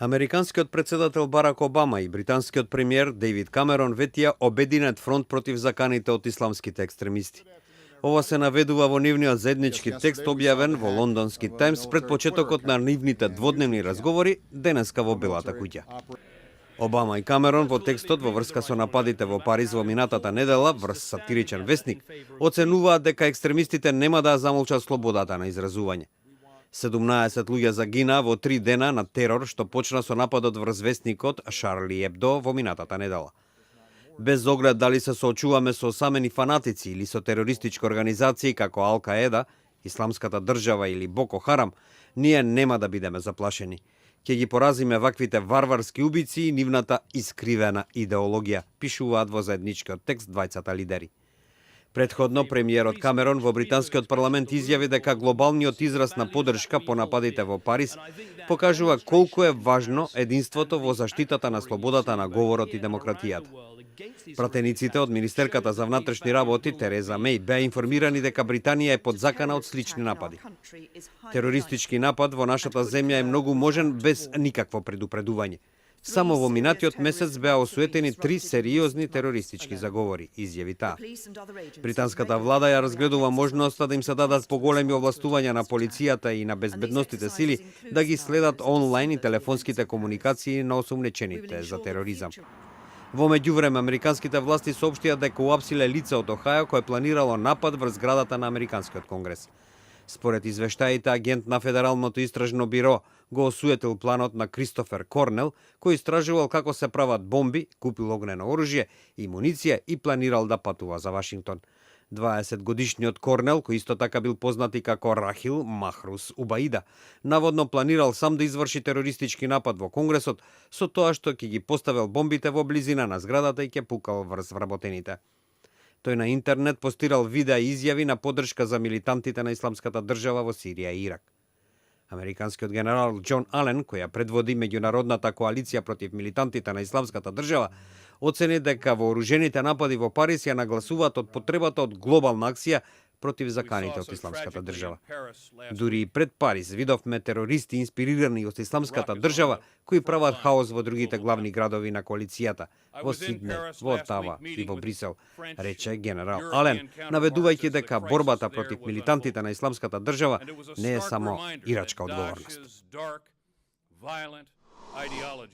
Американскиот председател Барак Обама и британскиот премиер Дейвид Камерон ветија обединет фронт против заканите од исламските екстремисти. Ова се наведува во нивниот заеднички текст објавен во лондонски Таймс пред почетокот на нивните дводневни разговори денеска во Белата куќа. Обама и Камерон во текстот во врска со нападите во Париз во минатата недела врз сатиричен весник оценуваат дека екстремистите нема да замолчат слободата на изразување. 17 луѓе загинаа во 3 дена на терор што почна со нападот врз весникот Шарли Ебдо во минатата недела. Без оглед дали се соочуваме со самени фанатици или со терористички организации како Ал-Каеда, Исламската држава или Боко Харам, ние нема да бидеме заплашени. Ќе ги поразиме ваквите варварски убици и нивната искривена идеологија, пишуваат во заедничкиот текст двајцата лидери. Предходно, премиерот Камерон во британскиот парламент изјави дека глобалниот израз на поддршка по нападите во Париз покажува колку е важно единството во заштитата на слободата на говорот и демократијата. Пратениците од Министерката за внатрешни работи Тереза Меј беа информирани дека Британија е под закана од слични напади. Терористички напад во нашата земја е многу можен без никакво предупредување. Само во минатиот месец беа осуетени 3 сериозни терористички заговори, изјави таа. Британската влада ја разгледува можноста да им се дадат поголеми овластувања на полицијата и на безбедностите сили да ги следат онлайн и телефонските комуникации на осумнечените за тероризам. Во меѓувреме, американските власти соопштија дека уапсиле лице од Охајо кое планирало напад врз зградата на Американскиот конгрес. Според извештаите, агент на Федералното истражно биро го осуетил планот на Кристофер Корнел, кој истражувал како се прават бомби, купил огнено оружје и муниција и планирал да патува за Вашингтон. 20-годишниот Корнел, кој исто така бил познат и како Рахил Махрус Убаида, наводно планирал сам да изврши терористички напад во Конгресот со тоа што ќе ги поставил бомбите во близина на зградата и ќе пукал врз вработените. Тој на интернет постирал видеа и изјави на поддршка за милитантите на Исламската држава во Сирија и Ирак. Американскиот генерал Џон Ален, која предводи меѓународната коалиција против милитантите на Исламската држава, оцени дека вооружените напади во Париз ја нагласуваат од потребата од глобална акција против заканите од Исламската држава. Дури и пред Париз видовме терористи инспирирани од Исламската држава кои прават хаос во другите главни градови на коалицијата, во Сиднеј, во Отава и во Брисел, рече генерал Ален, наведувајќи дека борбата против милитантите на Исламската држава не е само ирачка одговорност.